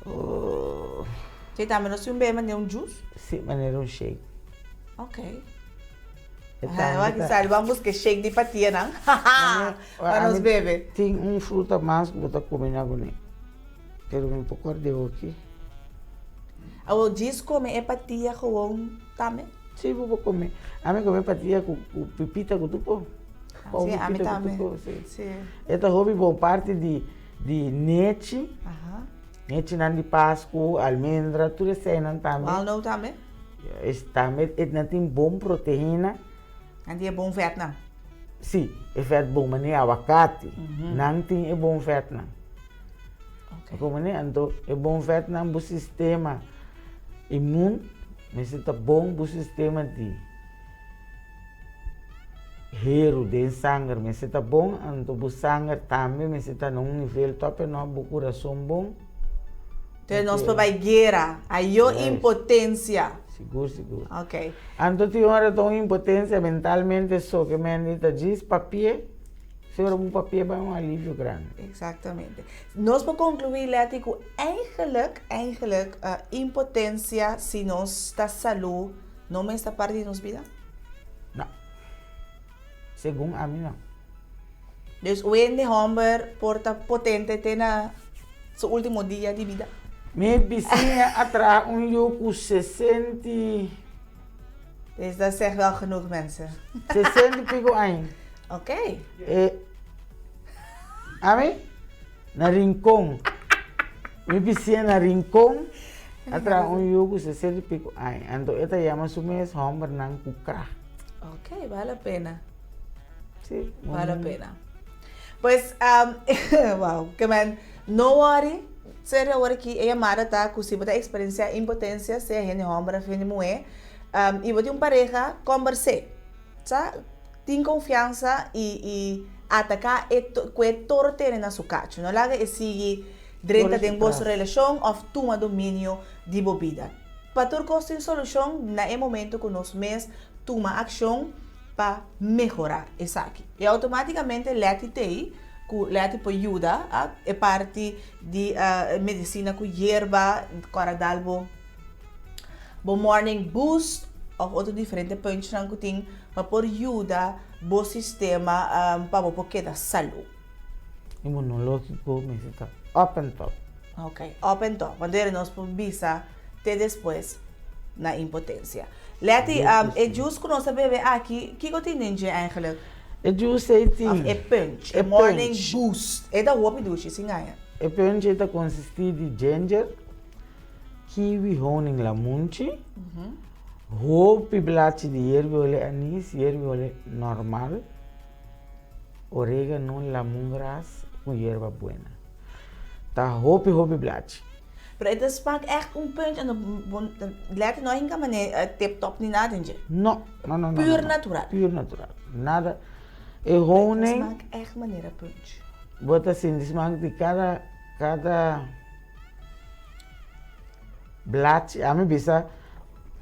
Oh. Sí, tambe nos tin un bebe manera un juice? Sí, manera un shake. Ok. Wak sali, ban buska e shake di patia nan. Pa nos bebe. Tin un fruta mas ku bo ta combina kuné. Pero mi por kòrda e oki. Awor djis kome e patia gewoon tambe? Si, bo por kome. Ami kome patia ku pipita ku tur ko. Si, ami tambe. Si. E ta hopi bon parti di di nechi. Nechinan di pasku, almendra, tur eseinan tambe. Walnoot tambe? Es tambe, e nan tin bon proteina. Nan tin e bon vètnan. Si, e vèt bon, manera awakati. Nan tin e bon vètnan. Como ne? Anto e bon vètnan bo sistema immuun mester ta bon, bo sistema di heru den sanger mester ta bon, anto bo sanger tambe mester ta na un nivel tòp en òp, bo kurason bon. Entonces nos por bai guera, ayo impotencia. Sigur, sigur. Ok. Anto tin ora ta un impotencia mentalmente so ke men di ta djis papia. Si ora bo papia bai un alivio grandi. Exactamente. Nos por conclui Letty cu eigenlijk, eigenlijk impotencia si nos ta salud no mester ta parti di nos bida? No. Segun ami no. Dus un hende homber por ta potente te na su ultimo dia di bida? Mi bisiña a traha un yu cu sesenta. Dus dat zegt wel genoeg mensen. 60 y pico aña. Ok. Eh, ami? Na Rincon. Mi bisiña na Rincon a traha un yu ku 60 y pico aña. Anto e ta yama su mes hombernan ku kracht. Ok, vale la pena. Sí. Vale la pena. Pues, um, wow, ke men, no worry. Serio awor aki e yamada ta ku si bo ta eksperensiá impotensia, sea hende hòmber òf hende muhé, i bo tin un pareha, kòmbers'é. Sa, tin konfiansa i i ataká e ku e toro tene na su kachu. No laga e sigui drenta den boso relashon òf tuma dominio di bo bida. Pa tur kos tin solushon na e momento ku nos mes tuma akshon pa mehorá esaki. I outomátikamente Letty t'ei ku Letty por yuda e parti di medisina ku yerba, kòrda dal bo bo morning boost òf otro diferente punchnan ku tin pa por yuda bo sistema pa bo por keda salú. Inmunológiko mester ta up and top. Ok, up and top. Wanneer nos por bisa te despues na impotencia. Letty, e juice ku nos a bebe aki, kiko tin den dje eigenlijk? E juice ei tin. Of e punch, e morning boost. E ta hopi dushi, sin gaña. E punch ei ta konsistí di ginger, kiwi, honing, lamunchi, hopi blachi di yerbi ole anis, yerbi ole normal, oregano, lamungras ku yerba buena. Ta hopi hopi blachi. Pero e ta smaak echt un punch anto bo Letty no a hinka mane tip top ni nada den dje. No, no, no, no. Pur natural. Pur natural. Nada. E honing. E ta smaak echt manera punch. Bo ta sinti smaak di kada, kada blachi. Ami bisa,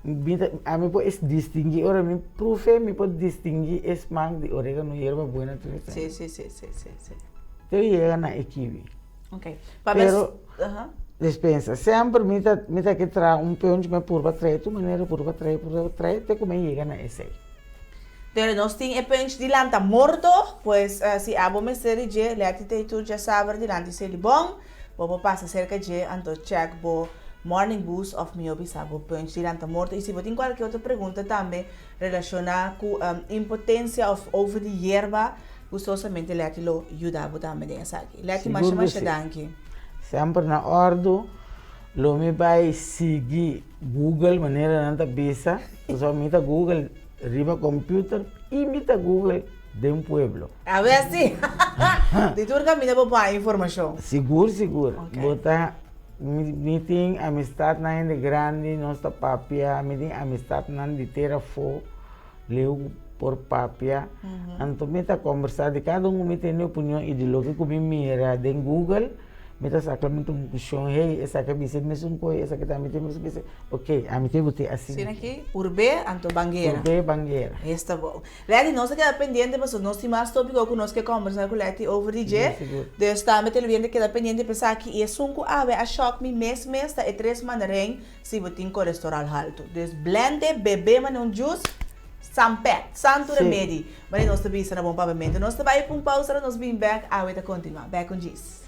mi ta, ami por distingui ora mi proef'e, mi por distingui e smaak di oregano, yerba buena tur esei. Si, si, si, si, si, si. Te yega na e kiwi. Ok. Pero, despensa, semper mi ta, mi ta ke traha un punch, mi a purba trae tur manera, purba trae, purba trae, te ku mi a yega na esei. Pero nos tin e punch di lanta morto, pues si abo mester di dje, leti tei tur djasaber dilanti Selibon, bo por pasa serka dje, anto check bo morning boost of mihó bisa bo punch di lanta morto. I si bo tin kualke otro pregunta tambe relashoná ku impotensia of over di yerba, Gustosamente Letty lo yuda bo tambe den esaki. Letty masha masha danki. Semper na ordu, lo mi bai sigui Google manera nan ta bisa, pasobra mi ta Google riba computer y mi ta Google den pueblo. Awe si! Di tur caminda bo por haña informacion. Sigur sigur. Bo ta, mi tin amistadnan hende grandi, nos ta papia, mi tin amistadnan di tera afo. Leu por papia, anto mi ta kombersá di kada un ku mi tene opinion i di loke ku mi mira den Google, mi ta saka mi konklushon, hey, esaki a bisa e mesun kos, esaki tambe ta bisa e mesun, ok, ami ta gust'é asina. Asina ki, purb'é anto ban guera. Purb'é ban guera. Esta bon. Leti, nos ta keda pendiente pasobra nos tin mas tópiko ku nos ke kombersá ku Leti over di dje. Sigur, sigur. Dus tambe televidente keda pendiente pa esaki i esun ku awe a shòk mi mes mes ta e tres mandarin Si bo tin colesterol halto. Dus blende, bebe mane un juice, sampet, santo remedi. Mane nos ta bisa na bon papiamento. Nos ta bai pa un pausa ora nos bin bek, awe ta continua. Bek un djis.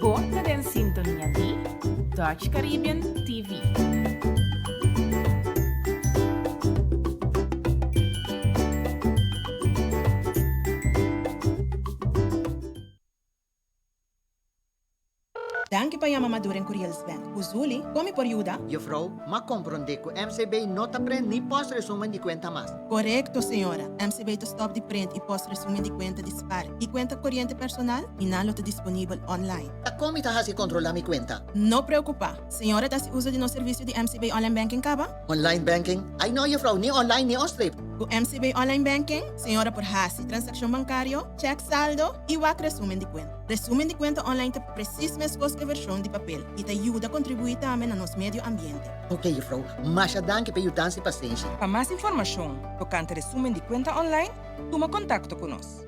Bo ta den sintonia di Dutch Caribbean TV. Danki pa yama Maduren Curiels Bank. Ku Zuli, kon mi por yuda? Juffrouw, m'a komprondé ku MCB no ta prent ni post resumen di kuenta mas. Korekto, señora. MCB ta stòp di prent i post resumen di kuenta di spar i kuenta koriente personal i nan lo ta disponibel online. Ta kon mi ta hasi kontrolá mi kuenta? No preokupá. Señora ta hasi uso di nos servisio di MCB Online Banking kaba? Online banking? Ai no, juffrouw, ni online ni onstreep. Ku MCB Online Banking, señora por hasi transakshon bankario, chèk saldo i wak resumen di kuenta. Resumen di kuenta online ta presis meskos ku e vershon di papel i ta yuda kontribuí tambe na nos medio ambiente. Ok, juffrouw, masha danki pa e yudansa i pasenshi. Pa mas informashon tokante resumen di kuenta online, tuma kontakto ku nos.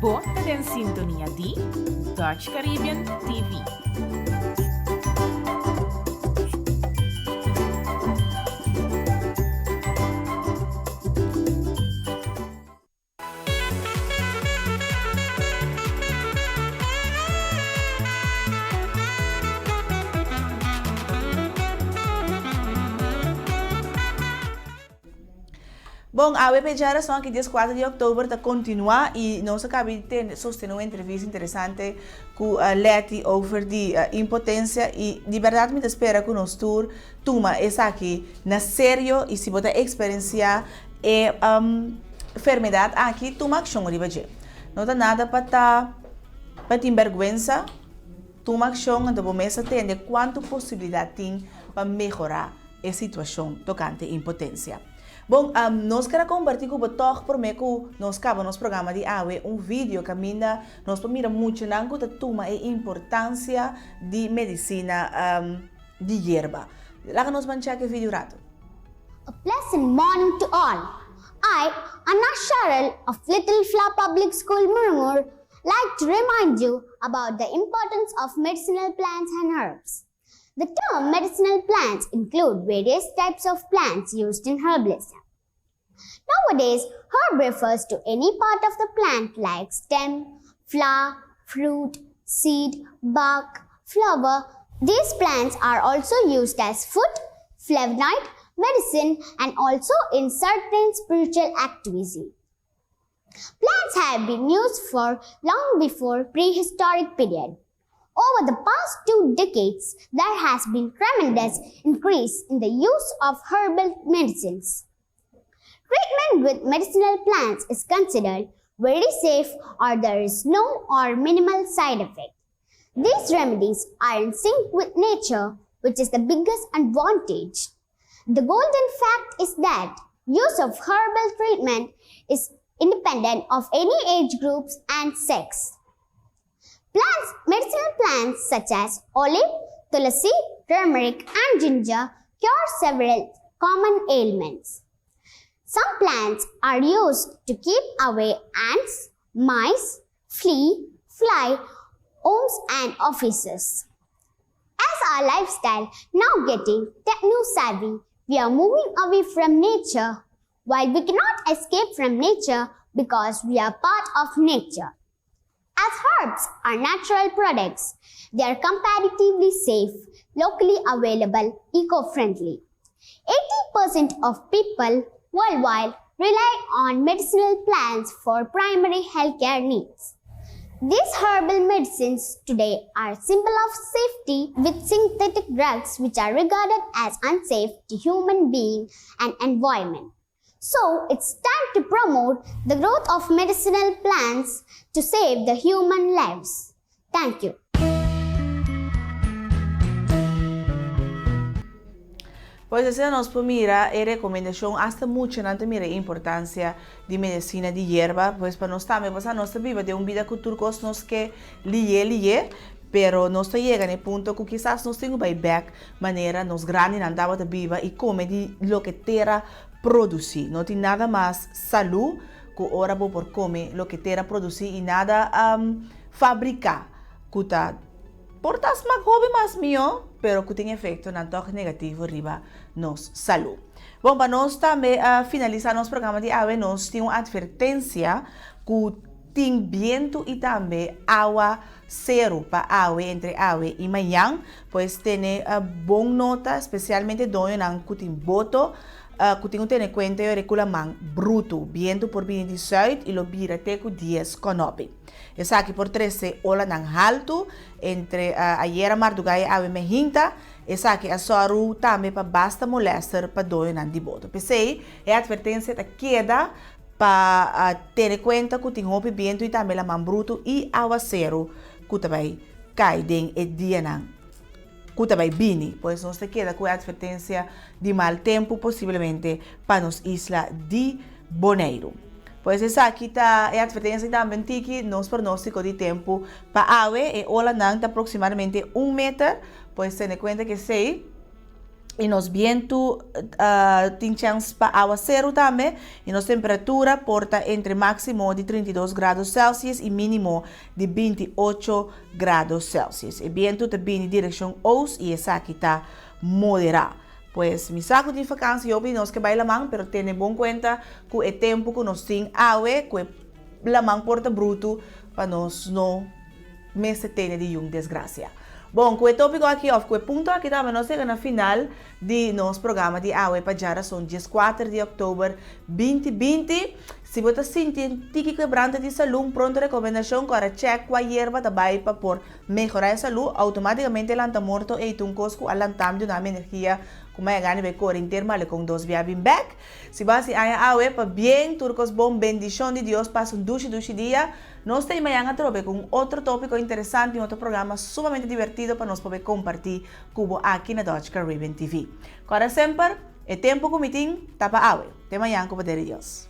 Bo ta den sintonia di Dutch Caribbean TV. Bon, awe p'e djarason aki 14 di òktober ta kontinuá i nos a kaba di tene sostené un entrevista interesante ku Letty over di impotensia i di bèrdat mi ta spera ku nos tur tuma esaki na serio i si bo ta eksperensiá e fermedat aki tuma akshon riba dje. No ta nada pa ta pa tin bèrgwensa, tuma akshon anto bo mes a tende kuantu posibilidat tin pa mehorá e situashon tokante impotensia. Bon, nos ker a kompartí ku bo tòg promé ku nos kaba nos programa di awe un video kaminda nos por mira muchanan ku ta tuma e importansia di medisina di yerba. Laga nos ban chèk e video ratu. A pleasant morning to all. I, Anna Sharel of Little Flower Public School Murmur, like to remind you about the importance of medicinal plants and herbs. The term medicinal plants include various types of plants used in herbalism. Nowadays, herb refers to any part of the plant like stem, flower, fruit, seed, bark, flower. These plants are also used as food, flavonoid, medicine and also in certain spiritual activism. Plants have been used for long before prehistoric period. Over the past two decades, there has been tremendous increase in the use of herbal medicines. Treatment with medicinal plants is considered very safe or there is no or minimal side effect. These remedies are in sync with nature, which is the biggest advantage. The golden fact is that use of herbal treatment is independent of any age groups and sex. Plants, medicinal plants such as olive, tulasi, turmeric and ginger cure several common ailments. Some plants are used to keep away ants, mice, flea, fly, homes and offices. As our lifestyle now getting techno-savvy, we are moving away from nature. While we cannot escape from nature because we are part of nature. As herbs are natural products, they are comparatively safe, locally available, eco-friendly. 80% of people worldwide rely on medicinal plants for primary healthcare needs. These herbal medicines today are symbol of safety with synthetic drugs which are regarded as unsafe to human being and environment. So it's time to promote the growth of medicinal plants to save the human lives. Thank you. Pues asina nos por mira e rekomendashon, asta muchanan ta mira e importansia di medesina di yerba, pues pa nos tambe, pasá nos ta biba den un bida ku tur kos nos ke liye liye, pero nos ta yega na e punto ku kisas nos tin ku bai bèk manera nos grandinan tabata biba i kome di loke tera produsí. No tin nada mas salú ku ora bo por kome loke tera produsí i nada fabriká ku ta por ta smak hopi mas mihó pero ku tin efektonan tòg negativo riba nos salú. Bon, pa nos tambe finalisá nos programa di awe nos tin un atvertensia ku tin bientu i tambe awa seru pa awe entre awe i mañan. Pues tene bon nota, spesialmente doñonan ku tin boto, ku tin ku tene kuenta yori ku laman brutu. Bientu por bini di sùit i lo bira te ku dies kònòpi. Esaki por trese olanan haltu entre ayera mardugá i awe mehinta. Esaki a sòru tambe pa basta molèster pa doñonan di boto. P'esei e atvertensia ta keda pa tene kuenta ku tin hopi bientu i tambe laman brutu i awaseru ku ta bai kai den e dianan ku ta bai bini. Pues nos ta keda ku e atvertensia di mal tempu posiblemente pa nos isla di Boneiru. Pues esaki ta e atvertensia i tambe un tiki nos pronóstiko di tempu pa awe. E olanan ta aproksimadamente un meter, pues tene kuenta ku esei. I nos bientu tin chèns pa awaseru tambe i nos temperatura por ta entre máksimo di 32 grado Celsius i mínimo di 28 grado Celsius. E bientu ta bini direkshon oos i esaki ta moderá. Pues mi sa ku tin fakansi hopi di nos ke bai laman pero tene bon kuenta ku e tempu ku nos tin awe ku e laman por ta brutu pa nos no mester tene di yun desgrasia. Bon, ku e tópiko aki òf ku e punto aki tambe nos yega na final di nos programa di awe pa djarason 14 di òktober 2020. Si bo ta sinti un tiki kebrante di salú, un pronto rekomendashon ku ora chèk kua yerba ta bai pa por mehorá e salú, outomátikamente lanta morto ei ta un kos ku a lantami duna mi energia ku mi a gana bai kore inter malekon dos bia bin bèk. Si bo hasi aña awe, pabien, tur kos bon, bendishon di Dios, pasa un dushi dushi dia. Nos ta ei mañan atrobe ku un otro tópiko interesante i un otro programa sumamente divertido pa nos por kompartí ku bo aki na Dutch Caribbean TV. Kòrda semper, e tempu ku mi tin ta pa awe. Te mañan ku poder di Dios.